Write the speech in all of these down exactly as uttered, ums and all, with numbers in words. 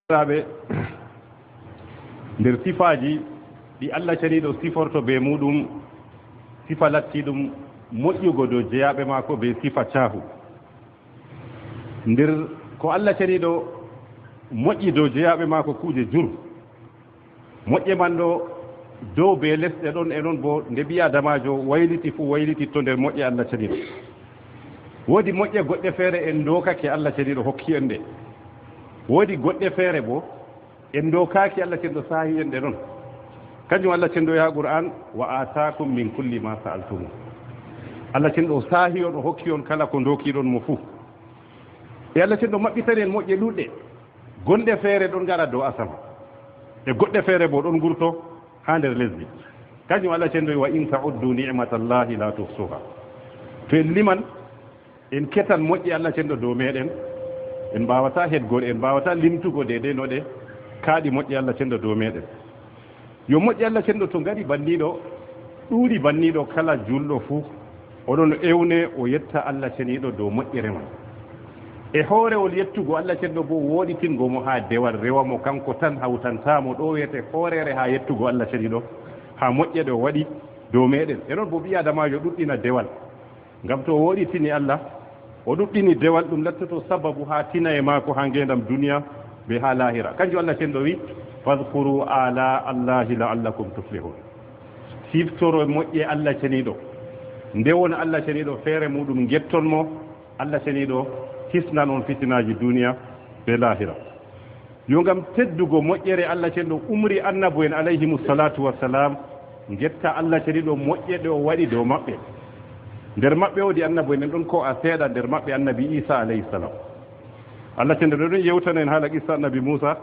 Ɓe nder sifaaji ɗi Allah ceniiɗo siforto bee muuɗum, sifa lattiiɗum moƴƴugo dow jeyaaɓe maako bee sifa caahu. Nder ko Allah ceniiɗo moƴƴi dow jeyaaɓe maako kuuje jur. Moƴƴe man ɗo dow bee lesɗe ɗon e non boo nde ɓii-aadamaajo wayliti fuu waylititto nder moƴƴe Allah ceniiɗo. Woodi moƴƴe goɗɗe feere en ndookake Allah ceniiɗo hokki en ɗe. Woodi goɗɗe feere boo en ndookaaki Allah ceniiɗo saahi en ɗe non. Kanjum Allah ceniiɗo yaa Qur'an, "Wa aataakum min kulli ma sa'altumu." Allah ceniiɗo saahi on o hokki on kala ko ndookiɗon mo fuu. E Allah ceniiɗo maɓɓitani en moƴƴe ɗuuɗɗe. Gonɗe feere ɗon ngara dow asama. E goɗɗe feere boo ɗon ngurto haa nder lesdi. Kanjum Allah ceniiɗo, "Wa in ta'uddu ni'matallahi la tuhsuha." To en liman, en ketan moƴƴe Allah ceniiɗo dow meeɗen, en mbaawataa heɗgol, en mbaawataa limtugo deydey no ɗe kaaɗi moƴƴe Allah ceniiɗo dow meeɗen. Yo moƴƴe Allah ceniiɗo to ngari banniiɗo, ɗuuɗi banniiɗo kala juulɗo fuu, o ɗon ewne o yetta Allah ceniiɗo dow moƴƴere man. E hoorewol yettugo Allah ceniiɗo boo wooɗitingo mo haa dewal rewa mo kanko tan hawtantaa mo ɗo wiyete hooreere haa yettugo Allah ceniiɗo, haa moƴƴe ɗe o waɗi dow meeɗen. E non boo ɓii-aadamaajo ɗuɗɗina dewal. Ngam to o woɗɗitini Allah, o ɗuɗɗini dewal, ɗum lattoto sababu haa tina e maako haa ngeendam duniya bee haa laahira. Kanjum Allah ceniiɗo wi, "Fadhkuru ala Allahi la'allakum tuflihun." Siftoro moƴƴe Allah ceniiɗo. Nde wona Allah ceniiɗo feere muuɗum ngetton mo, Allah ceniiɗo hisnan on fitinaaji duniya bee laahira. Yo ngam teddugo moƴƴere Allah ceniiɗo umri annabo'en alayhimu salatu wassalam, ngetta Allah ceniiɗo moƴƴe ɗe o waɗi dow maɓɓe. Nder maɓɓe woodi annabo'en en ɗon ko a seeɗa, nder maɓɓe annabi Isa alayhi salam. Allah ceniiɗo ɗon yewtana en haala qissa annabi Musa.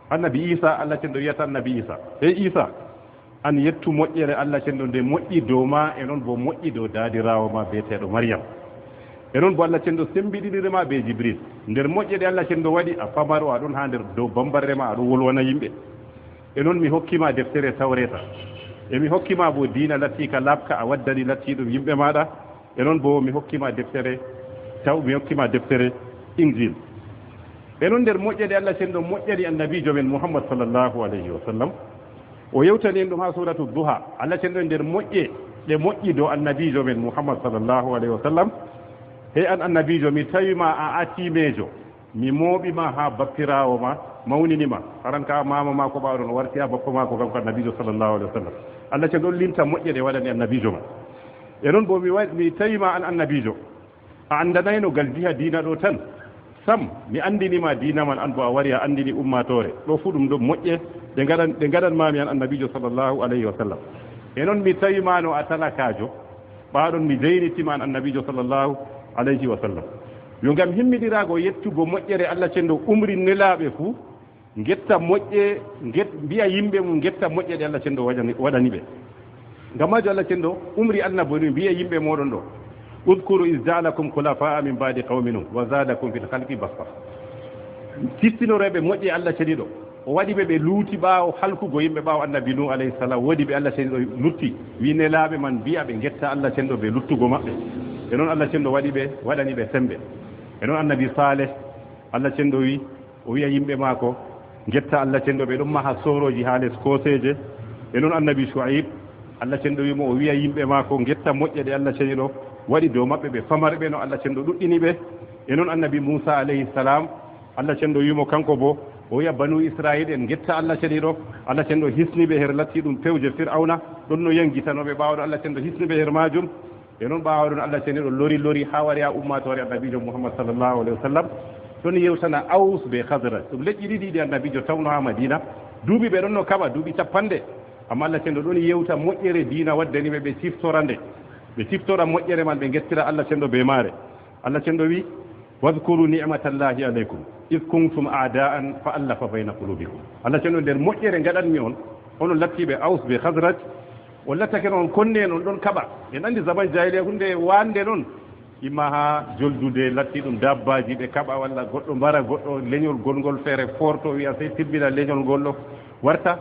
Annabi Isa, Allah ceniiɗo wiyata annabi Isa, "Hey Isa, an yettu moƴƴere Allah ceniiɗo nde moƴƴi dow ma, e non boo moƴƴi dow daadiraawo ma bi'eteeɗo Maryam. E non boo Allah ceniiɗo sembiɗiniri ma bee Jibril. Nder moƴƴe ɗe Allah ceniiɗo waɗi, a famaro, a ɗon haa nder dow bambarre ma, a ɗon wolwana yimɓe. E non mi hokki ma deftere Tawreeta. E mi hokki ma boo diina lattiika laaɓka, a waddani lattiiɗum yimɓe maaɗa. E non boo mi hokki ma deftere taw, mi hokki ma deftere Injil." E non nder moƴƴe ɗe Allah ceniiɗo moƴƴani annabiijo men Muhammad sallallahu alayhi wa sallam. O yewtani en ɗum haa suuratu Duha. Allah ceniiɗo nder moƴƴe ɗe moƴƴi dow annabiijo men Muhammad sallallahu alayhi wa sallam. Hey an annabiijo, mi tawi ma a atiimeejo, mi mooɓi ma haa bappiraawo ma mawnini ma. Aran ka maama maako ɓaawo ɗon o warti haa bappa maako kanko annabiijo sallallahu alayhi wa sallam. Allah ceniiɗo ɗon limta moƴƴe ɗe waɗani annabiijo ma. E non boo mi wa-, mi tawi ma an annabiijo. A anndanayno ngal jiha diina ɗo tan? Sam, mi anndini ma diina man, an boo a wari a anndini ummaatoore. Ɗo fuu ɗum ɗon moƴƴe ɗe ngaɗan, ɗe ngaɗan ma mi an annabiijo sallallahu alayhi wa sallam. E non mi tawi ma no a talakaajo, ɓaaɗon mi jeyniti ma an annabiijo sallallahu alayhi wa sallam. Yo ngam himmiɗiraago yettugo moƴƴere Allah ceniiɗo umri nelaaɓe fuu, ngetta moƴƴe, nget-, mbi'a yimɓe mum ngetta moƴƴe ɗe Allah ceniiɗo waɗani, waɗani ɓe. Ngam maajum Allah ceniiɗo umri annabo'en mum, mbi'a yimɓe mooɗon ɗo, "Udhkuru iz ja'alakum khulafa'a min ba'di qawmi Nuh wa zadakum fil khalqi basta." Siftinoroyɓe moƴƴe Allah ceniiɗo. O waɗi ɓe ɓe luuti ɓaawo halkugo yimɓe ɓaawo annabi Nuh alayhi salam. Woodi ɓe Allah ceniiɗo lutti, wi nelaaɓe man mbi'a ɓe ngetta Allah ceniiɗo bee luttugo maɓɓe. E non Allah ceniiɗo waɗi ɓe, waɗani ɓe sembe. E non annabi Saleh, Allah ceniiɗo wi, o wi'a yimɓe maako, ngetta Allah ceniiɗo, ɓe ɗon maha soorooji haa les kooseeje. E non annabi Shu'aib, Allah ceniiɗo wi mo o wi'a yimɓe maako ngetta moƴƴe ɗe Allah ceniiɗo waɗi dow maɓɓe, ɓe famarɓe no Allah ceniiɗo ɗuɗɗini ɓe. E non annabi Musa alayhi salam, Allah ceniiɗo wi mo kanko boo, o wi'a banu Isra'iil en ngetta Allah ceniiɗo, Allah ceniiɗo hisni ɓe her lattiiɗum pewje Fir'awna, ɗon no yangitano ɓe ɓaawo ɗo Allah ceniiɗo hisni ɓe her maajum. E non ɓaawo ɗon Allah ceniiɗo lori lori haa wari haa ummaatoore annabiijo Muhammad sallallahu alayhi wa sallam. Ɗon yewtana Aws bee Khazraj. Ɗum leƴƴi ɗiɗi ɗi annabiijo tawno haa Madiina. Duuɓi ɓe ɗon no kaɓa, duuɓi cappanɗe. Ammaa Allah ceniiɗo ɗon yewta moƴƴere diina waddani ɓe, ɓe siftora nde. Ɓe siftora moƴƴere man, ɓe ngettira Allah ceniiɗo bee maare. Allah ceniiɗo wi, "Wadhkuru ni'matallahi alaykum iz kuntum a'da'an fa allafa bayna qulubikum." Allah ceniiɗo nder moƴƴere ngaɗanmi on, onon lattiiɓe Aws bee Khazraj, on lattake no on konne en, on ɗon kaɓa. En anndi zaman jahiliya huunde waande non. Imma haa joldude latti ɗum dabbaaji ɓe kaɓa, walla goɗɗo mbara goɗɗo leñol gongol feere foorto, wi'a sey tibbina leñol ngol ɗo warta.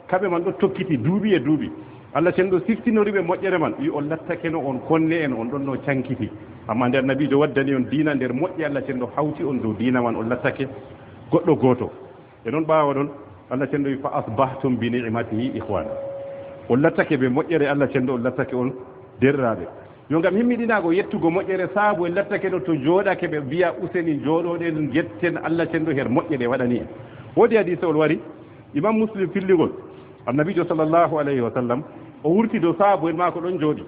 Kaɓe man ɗo tokkiti duuɓi e duuɓi. Allah ceniiɗo siftinori ɓe moƴƴere man, wi on lattake no on konne en, on ɗon no cankiti. Ammaa nde annabiijo waddani on diina nder moƴƴe, Allah ceniiɗo hawti on dow diina man, on lattake goɗɗo gooto. E noon ɓaawo ɗon, Allah cenɗo wi, "Fa asbahtum bi ni'matihi ikhwana." On lattake ɓe moƴƴere, Allah cenɗo, on lattake on derɗiraaɓe. Yo ngam himmiɗinaago yettugo moƴƴere, saabu en lattake ɗo to jooɗake ɓe mbiya, "Useni jooɗoɗen ngetten Allah cenɗo her moƴƴe ɗe waɗani en." Woodi hadiisewol wari, Imam Muslim fillingol. Annabiijo sallallahu alayhi wa sallam, o wurti dow saabu en maako ɗon jooɗi.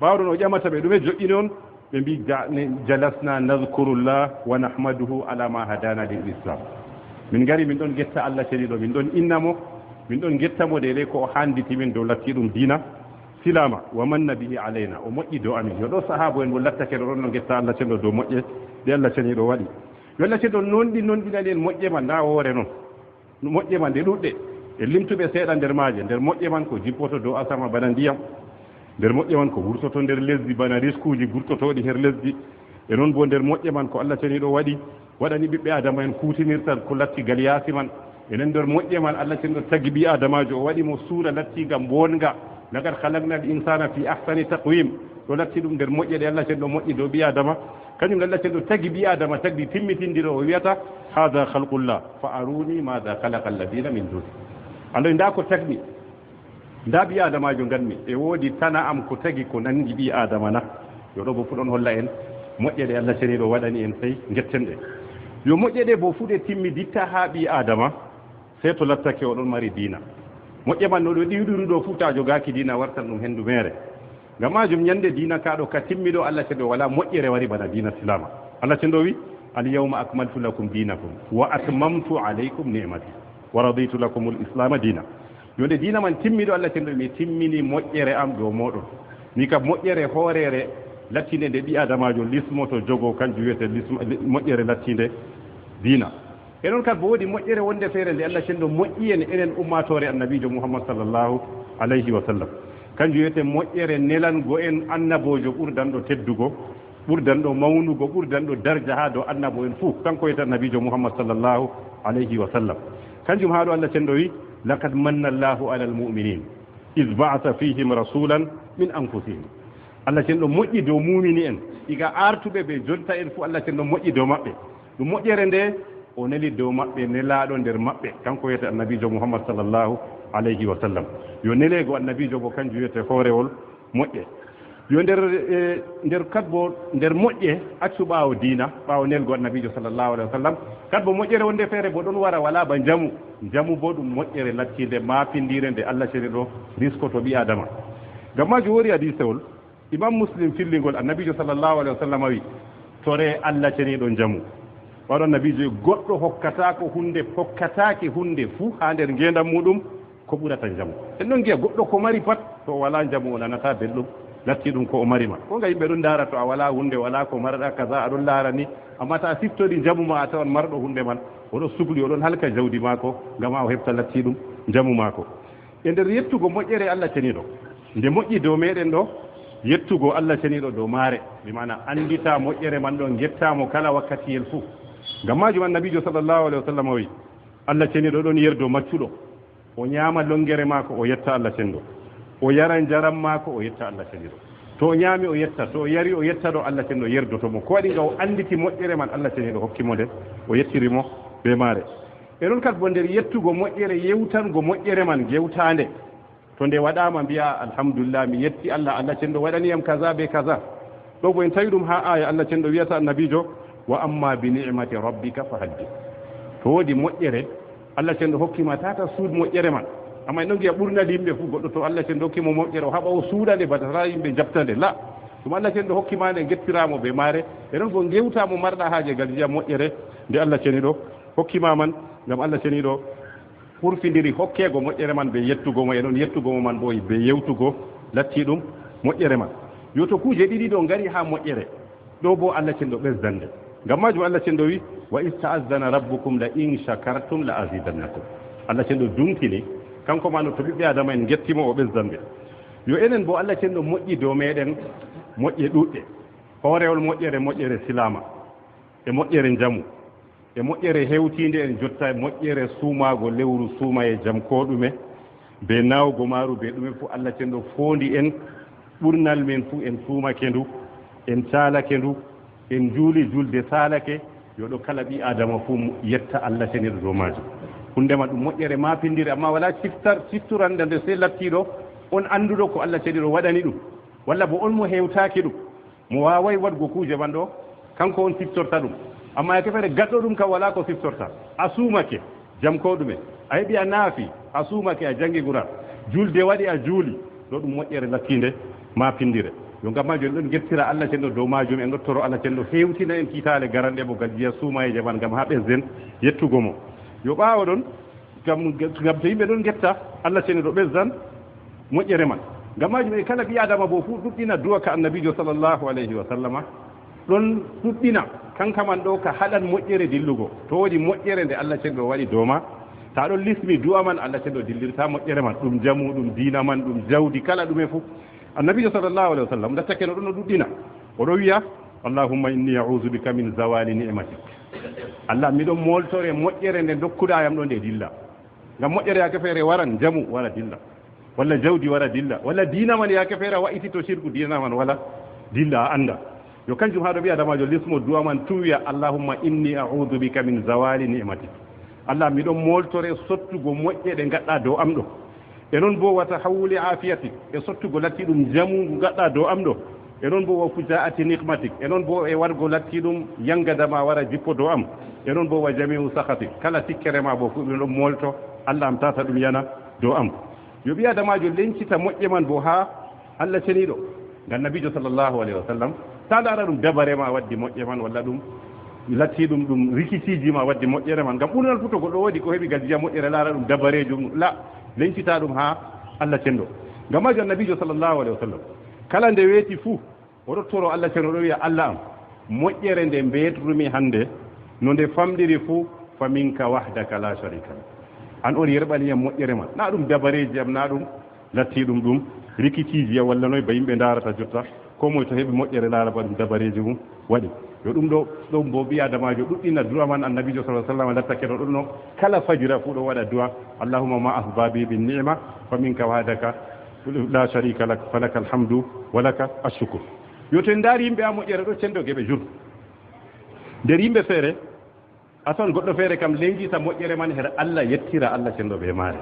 Ɓaawo ɗon o ƴamata ɓe, "Ɗume jo'ini on?" Ɓe mbi, "Ja-, ne, jalasna nadhkurullah wa nahmaduhu ala ma hadana lil Islam." Min ngari min ɗon ngetta Allah ceniɗo, min ɗon inna mo, min ɗon ngetta mo deydey ko o handiti min dow latti ɗum diina Silaama, wa manna bihi alayna, o moƴƴi dow amin. Yo ɗo sahaabu en mo lattake ɗo ɗon no ngetta Allah ceniɗo dow moƴƴe ɗe Allah ceniɗo waɗi. Yo Allah ceniɗo nonɗi, nonɗinani en moƴƴe man, ndaa woore non. Moƴƴe man ɗe ɗuɗɗe. E limtuɓe seeɗa nder maaje. Nder moƴƴe man ko jippoto dow asama bana ndiyam. Nder moƴƴe man ko wurtoto nder lesdi bana riskuuji gurtotooɗi her lesdi. E non boo nder moƴƴe man ko Allah ceniɗo waɗi, waɗani ɓiɓɓe Aadama en kuutinirta ko latti galiyaasi man. E nen nder moƴƴe man Allah ceniɗo tagi ɓii Aadamaajo, o waɗi mo suura lattiiga mbooɗnga. "Laqad khalaqnal insana fi ahsani taqwim." Ɗo latti ɗum nder moƴƴe ɗe Allah ceniɗo moƴƴi dow ɓii Aadama. Kanjum Allah ceniɗo tagi ɓii Aadama, tagdi timmitindiro, o wiyata, "Hadha khalqullah, fa aruni madha khalaqa alladhina min duni." Allah, ndaa ko tagmi. Ndaa ɓii Aadamaajo nganmi. E woodi tana am ko tagi ko nanndi ɓii Aadama na? Yo ɗo bo fu ɗon holla en moƴƴe ɗe Allah ceniɗo waɗani en, sey ngetten ɗe. Yo moƴƴe ɗe bo fu ɗe timmiditta haa ɓii Aadama, sey to lattake o ɗon mari diina. Moƴƴe man no ɗo ɗiwɗiri ɗo fu, ta jogaaki diina wartan ɗum hendu meere. Ngam maajum, nyande diina ka ɗo ka timmi ɗo, Allah ceniɗo wala moƴƴere wari bana diina Silaama. Allah ceniɗo wi, "Al yawma akmaltu lakum dinakum wa atmamtu alaykum ni'mati wa raditu lakumul islama dina." Yo nde diina man timmi ɗo, Allah ceniɗo, "Mi timmini moƴƴere am dow mooɗon." Ni kam moƴƴere hooreere lattinde nde ɓii Aadamaajo lismoto jogo, kanjum wiyete lismo-, li-, moƴƴere lattinde diina. E non kadi bo woodi moƴƴere wonde feere nde Allah ceniɗo moƴƴi en, enen ummaatoore Annabiijo Muhammad sallallahu alayhi wa sallam. Kanjum wiyete moƴƴere nelango en annaboojo ɓurdanɗo teddugo, ɓurdanɗo mawnugo, ɓurdanɗo darja haa dow annabo en fuu. Kanko wiyete Annabiijo Muhammad sallallahu alayhi wa sallam. Kanjum haa ɗo Allah ceniɗo wi, "Laqad manna Allahu alal mu'minin iz ba'atha fihim rasulan min anfusihim." Allah ceniɗo moƴƴi dow muumini en, iga artuɓe be jonta en fuu, Allah ceniɗo moƴƴi dow maɓɓe. Ɗum moƴƴere nde o neli dow maɓɓe nelaaɗo nder maɓɓe, kanko wiyete Annabiijo Muhammad sallallahu alayhi wa sallam. Yo neleego Annabiijo bo kanjum wiyete hoorewol moƴƴe. Yo nder, eh, nder kadbo, nder moƴƴe, accu ɓaawo diina, ɓaawo nelgo Annabiijo sallallahu alayhi wa sallam. Kadbo moƴƴere wonde feere bo ɗon wara, wala ba njamu. Njamu bo ɗum moƴƴere lattiinde, maapindiire, nde Allah ceniɗo riskoto ɓii Aadama. Ngam maajum woodi hadiisewol, Imam Muslim fillingol, Annabiijo sallallahu alayhi wa sallam wi, "Tore Allah ceniɗo njamu." Waɗo Annabiijo, goɗɗo hokkataako hunde, hokkataake hunde fuu haa nder ngeendam muuɗum ko ɓurata njamu. En ɗon ngi'a goɗɗo ko mari pat, to o walaa njamu o nanata belɗum, latti ɗum ko o mari ma. Ko nga yimɓe ɗon ndaara to a walaa hunde, walaa ko marɗa kaza, a ɗon laara ni. Amma to a siftori njamu ma a tawan marɗo hunde man, o ɗon sukli, o ɗon halka jawdi maako, ngam haa o heɓta latti ɗum njamu maako. E nder yettugo moƴƴere Allah ceniɗo, nde moƴƴi dow meɗen ɗo, yettugo Allah ceniɗo dow maare, bi maana anndita moƴƴere man ɗo, ngetta mo kala wakkatiyel fuu. Ngam maajum Annabiijo sallallahu alayhi wa sallam o wi, Allah ceniɗo ɗon yerdo maccuɗo, o nyaama longere maako, o yetta Allah ceniɗo, o yara njaram maako, o yetta Allah ceniɗo. To o nyaami, o yetta, to o yari, o yetta ɗo Allah ceniɗo yerdoto mo. Ko waɗi nga o annditi moƴƴere man Allah ceniɗo hokki mo nde, o yettiri mo be maare. E non kadi bo nder yettugo moƴƴere, yewtango moƴƴere man gewtaande. To nde waɗaama mbi'a, "Alhamdulillah, mi yetti Allah, Allah ceniɗo waɗani yam kaza be kaza." Ɗo bo en tawi ɗum haa aaya Allah ceniɗo wiyata Annabiijo, "Wa amma bi ni'mati rabbika fa haddith." To woodi moƴƴere, Allah ceniɗo hokki ma, tata suud moƴƴere man. Amma en ɗon ngi'a ɓurnal yimɓe fuu, goɗɗo to Allah ceniɗo hokki mo moƴƴere, o haɓa o suuɗa nde, bata taa yimɓe njaɓta nde. La, ɗum Allah ceniɗo hokki ma nde, ngettira mo be maare. E non bo ngewta mo marɗa haaje ngam nji'a moƴƴere nde Allah ceniɗo hokki ma man, ngam Allah ceniɗo hurfindiri hokkeego moƴƴere man be yettugo mo, e non yettugo mo man bo be yewtugo latti ɗum moƴƴere man. Yo to kuuje ɗiɗi ɗo ngari haa moƴƴere, ɗo bo Allah ceniɗo ɓesdan nde. Ngam maajum Allah ceniɗo wi, "Wa iz ta'azzana rabbukum la in shakartum la azidannakum." Allah ceniɗo duŋtini, kanko ma no to ɓiɓɓe Aadama en ngetti mo, o ɓesdan ɓe. Yo enen bo Allah ceniɗo moƴƴi dow meɗen moƴƴe ɗuɗɗe. Hoorewol moƴƴere, moƴƴere silaama, e moƴƴere njamu, e moƴƴere hewtiinde en jotta e moƴƴere suumaago lewru suumaye jam koo ɗume, be naawugo maaru be ɗume fuu Allah ceniɗo foondi en, ɓurnal men fuu en suumake ndu, en caalake ndu, en juuli julde saalake, yo ɗo kala ɓii Aadama fuu yetta Allah ceniɗo dow maajum. Hunde man ɗum moƴƴere maapindire, amma walaa siftar-, sifturande nde sey lattiiɗo on annduɗo ko Allah ceniiɗo waɗani ɗum, walla bo on mo hewtaaki ɗum, mo waaway waɗgo kuuje man ɗo, kanko on siftorta ɗum. Amma yaake feere gaɗɗo ɗum kam walaa ko siftorta. A suumake, jam ko ɗume. A heɓi a naafi, a suumake, a janngi Qur'an. Julde waɗi a juuli, ɗo ɗum moƴƴere lattiinde maapindire. Yo ngam maajum en ɗon ngettira Allah cenɗo dow maajum, en ɗon toro Allah cenɗo hewtina en kiitaale garanɗe mo gal jiya suumayeeje man ngam haa ɓesden yettugo mo. Yo ɓaawo ɗon, ngam, ngam to yimɓe ɗon ngetta, Allah ceniiɗo ɓesdan moƴƴere man. Ngam maajum e kala ɓii Aadama bo fuu ɗuɗɗina du'a ka Annabiijo sallallahu alayhi wa sallama ɗon ɗuɗɗina, kanka man ɗo ka haɗan moƴƴere dillugo. To woodi moƴƴere nde Allah ceniiɗo waɗi dow ma, ta ɗon lismi du'a man, Allah ceniiɗo dillirta moƴƴere man. Ɗum jamu, ɗum diina man, ɗum jawdi, kala ɗume fuu. Annabiijo sallallahu alayhi wa sallam, ndattake no ɗon o ɗuɗɗina. O ɗo wi'a, "Allahumma inni a'udhu bika min zawali ni'matik." Allah, miɗon mooltore moƴƴere nde ndokkuɗaa yam ɗo nde dilla. Ngam moƴƴere yaake feere waran, njamu wara dilla. Walla jawdi wara dilla. Walla diina man yaake feere a wa'itito shirku, diina man wala dilla, a annda. Yo kanjum haa ɗo ɓii Aadamaajo lismo du'a man tun wi'a, "Allahumma inni a'udhu bika min zawali ni'matik." Allah, miɗon mooltore sottugo moƴƴe ɗe ngaɗɗaa dow am ɗo. E non bo wa tahawuli afiyatik, e sottugo latti ɗum njamu ngu ngaɗɗaa dow am ɗo. E non bo wa fujaati niqmatik, e non bo e wargo latti ɗum yangada ma wara jippo dow am. E non bo wa jami'u sakhatik, kala tikkere ma bo fu ɗum ɗon moolto, Allah am tata ɗum yana dow am. Yo ɓii Aadamaajo lencita moƴƴe man bo haa Allah ceniiɗo. Ngam Nabiijo sallallahu alayhi wa sallam, ta ndaara ɗum dabare ma waddi moƴƴere man, walla ɗum latti ɗum, ɗum rikiciiji ma waddi moƴƴere man. Ngam ɓurnal fu to goɗɗo woodi ko heɓi ngal jiya moƴƴere, laara ɗum dabareejum, la, lencita ɗum haa Allah cenɗo. Ngam maajum Nabiijo sallallahu alayhi wa sallam, kala nde weeti fu, o ɗo toro Allah cenɗo, ɗo wi'a, "Allah am, moƴƴere nde mbeetrumi hande, no nde famɗiri fu, fa minka wahdaka la sharika lak." An on yerɓani yam moƴƴere man. Na ɗum dabareeji am, na ɗum latti ɗum ɗum rikiciiji ya walla noy ba yimɓe ndaarata jotta. Ko moy to heɓi moƴƴere laara ba ɗum dabareeji mum waɗi. Yo ɗum ɗo, ɗum bo ɓii Aadamaajo ɗuɗɗina du'a man, Annabiijo sallallahu alaihi wasallam lattake no ɗum no. Kala fajira fu ɗo waɗa du'a, "Allahumma ma asbabi bin ni'ma fa minka wahdaka la sharika lak, falakal hamdu wa laka ashkur." Yo to en ndaari yimɓe a moƴƴere ɗo cendo geɓe jur. Nder yimɓe feere, a tawan goɗɗo feere kam lencita moƴƴere man her Allah, yettira Allah cenɗo be maare.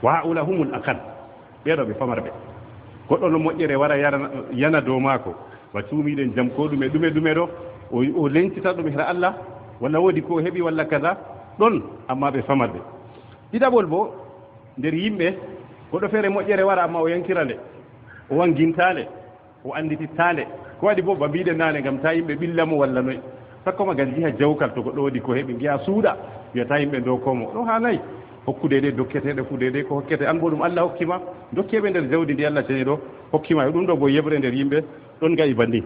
Wa haula humul aqal. Ɓe ɗo ɓe famarɓe. Goɗɗo no moƴƴere wara yarana, yana dow maako. Ba cuumiɗen jam ko ɗume, ɗume, ɗume ɗo. O, o lencita ɗum her Allah. Walla woodi ko o heɓi walla kaza. Ɗon, amma ɓe famarɓe. Ɗiɗaɓol bo, nder yimɓe, goɗɗo feere moƴƴere wara amma o yankira nde. O wanginta nde. O annditittaande. Ko waɗi bo, ba mbiɗen naane, ngam taa yimɓe ɓilla mo walla noy. Sakko ma ngal jiha jawkal, to goɗɗo woodi ko heɓi, ngi'a suuɗa, wi'a taa yimɓe ndoko mo. Ɗo haanay. Hokku deydey dokketeeɗo fu deydey ko hokkete. An bo ɗum Allah hokki ma, dokke ɓe nder jawdi ndi Allah ceniiɗo hokki ma. Ɗum ɗo bo yeɓre nder yimɓe ɗon nga'i banni.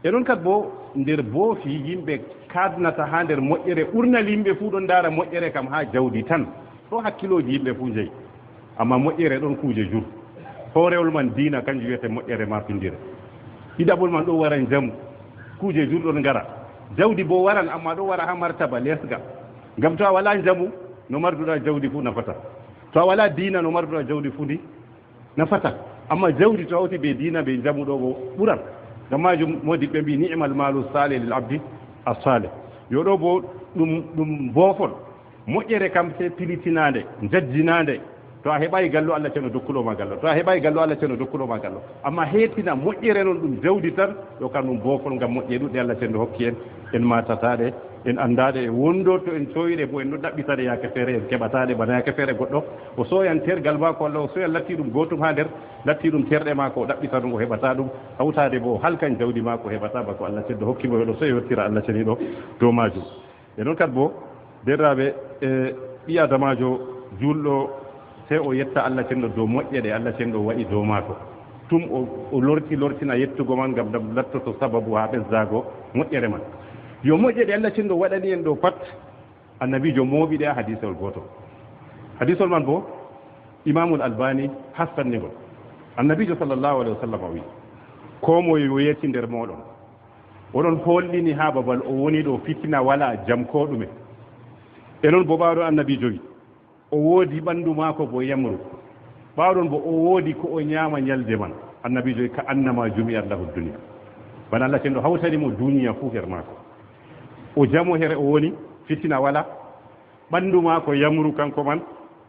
E non kat bo nder boofi yimɓe kaadnata haa nder moƴƴere, ɓurnal yimɓe fuu ɗon ndaara moƴƴere kam haa jawdi tan. Ɗo hakkilooji yimɓe fuu njeyi. Amma moƴƴere ɗon kuuje jur. Hoorewol man diina, kanjum wiyete moƴƴere maapindire. Ɗiɗaɓol man ɗo wara njamu. Kuuje jur ɗon ngara. Jawdi bo waran, amma ɗo wara haa martaba lesga. Ngam to a walaa njamu, no marduɗa jawdi fuu nafata. To a walaa diina, no marduɗa jawdi fuu ndi nafata. Amma jawdi to hawti be diina, be njamu ɗo bo ɓuran. Ngam maajum moodiɓɓe mbi'i, "Ni'mal malu salih lil abdi as-salih." Yo ɗo bo ɗum, ɗum boofol. Moƴƴere kam sey pilitinaande, njajjinaande. To a heɓaay gallo, Allah ceno dokkuɗo ma gallo. To a heɓaay gallo, Allah ceno dokkuɗo ma gallo. Amma heetina moƴƴere non ɗum jawdi tan, ɗo kam ɗum boofol ngam moƴƴe ɗuɗɗe Allah ceno hokki en. En maatataɗe, en andaɗe, en wondo to en cowiɗe bo en ɗo ɗaɓɓitaɗe yaake feere, en keɓataɗe bana yaake feere goɗɗo. O soyan tergal maako, Allah o soyan latti ɗum gootum haa nder, latti ɗum terɗe maako, o ɗaɓɓita ɗum, o heɓata ɗum. Hawtaade bo o halkan jawdi maako, o heɓata ba ko Allah ceddo hokki mo, yo ɗo soyo yottira Allah ceniɗo dow maajum. E non kat bo, deerɗaaɓe, e ɓii Aadamaajo juulɗo, sey o yetta Allah cenɗo dow moƴƴe ɗe Allah cenɗo waɗi dow maako. Tum o, o lorti, lortina yettugo man, ngam ɗam lattoto sababu haa ɓesdaago moƴƴere man. Yo moƴƴe ɗe Allah cenɗo waɗani en ɗo pat, Annabiijo mooɓi ɗe haa hadiisol gootol. Hadiisol man bo, Imaamul Albani hassanni ngol. Annabiijo sallallahu alaihi wasallam o wi'i, "Koo moye yo yeeti nder mooɗon." Oɗon hollini haa babal o woni ɗo fitina walaa, jam koo ɗume. E non bo ɓaaɗo Annabiijo wi', o woodi ɓandu maako bo yamru. Ɓaaɗon bo o woodi ko o nyaama nyalde man. Annabiijo wi', "Ka annama jumi'at lahu dunya." Bana Allah cenɗo hawtani mo duniya fuu her maako. O jamo here o woni, fitina walaa. ɓanndu maako yamru kanko man,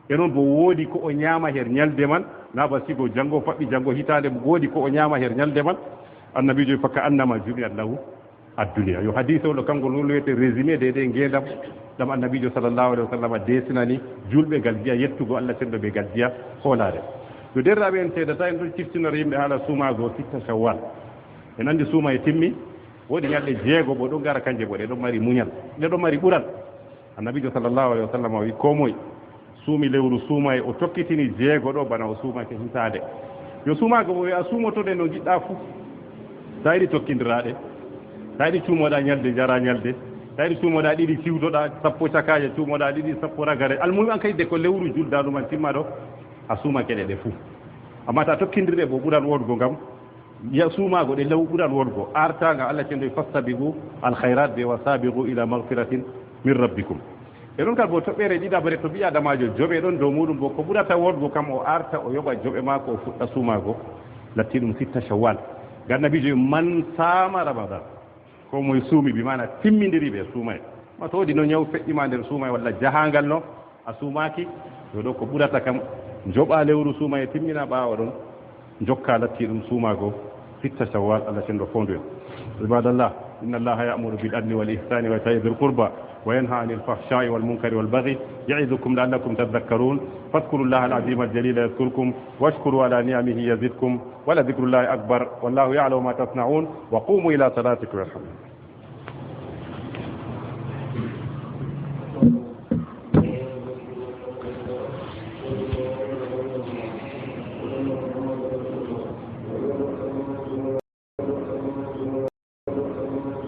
e noon bo woodi ko o ñaama her ñalde man, naa ba sigo janngo faɓɓi janngo hitaande, woodi ko o ñaama her ñalde man. Annabiijo wi, "Fa ka annama jumi'at lahu ad-dunya." Yo hadiise o ɗo kanngol ngol wiyete résumé de de ngeendam ɗam Annabiijo sallallahu alaihi wasallam deesinani juulɓe ngal jiya yettugo Allah cenɗo ɓe ngal jiya hoolaare. Yo derraaɓe en teedata en ɗon ciftinora yimɓe haala suumaago sitta Shawwal. En anndi suuma e timmi, woodi ñalɗe jeego bo ɗon ngara kanje bo ɗe ɗon mari muñal, ɗe ɗon mari ɓural. Annabiijo sallallahu alaihi wasallam o wi, "Ko moy suumi lewru suumaye, o tokkitini jeego ɗo bana o suumake hitaande." Yo suumaago mo wi, "A suumoto ɗe no ngiɗɗa fuu. Ta yiɗi tokkindira ɗe. Ta yiɗi cuumoɗa ñalde, njara ñalde. Ta yiɗi cuumoɗa ɗiɗi, siwtoɗa sappo cakaaje, cuumoɗa ɗiɗi, sappo ragare. Almuhim an kay de ko lewru juldandu man timma ɗo, a suumake ɗe ɗe fuu. Amma ta tokkindir ɗe bo ɓuran woɗgo ngam ya suumaago ɗe law ɓuran woɗgo. Artaanga Allah cenɗo, 'Fastabiqu al khairat be wa sabiqu ila maghfiratin min rabbikum.'" E ɗon kal bo toɓɓere ɗiɗaɓre to ɓii Adamaajo joɓe ɗon dow muɗum bo ko ɓurata woɗgo kam o arta o yoɓa joɓe maako o fuɗɗa suumaago. Latti ɗum sitta Shawwal. Ngam Annabiijo wi, "Man sama Ramadan." Ko moy suumi bi maana timmindiri ɓe suumay. Ma to woodi no ñaw feƴƴi ma nder suumay walla jahaangal no a suumaaki, yo ɗo ko ɓurata kam njoɓa lewru suumay e timmina ɓaawo ɗon. Jokka latti ɗum suumaago sitta Shawwal, Allah cenɗo foondu en. عباد الله، إن الله يأمر بالعدل والإحسان وإيتاء ذي القربى وينهى عن الفحشاء والمنكر والبغي يعظكم لعلكم تذكرون. فاذكروا الله العظيم الجليل يذكركم واشكروا على نعمه يزدكم ولذكر الله أكبر والله يعلم ما تصنعون. وقوموا إلى صلاتكم يرحمكم.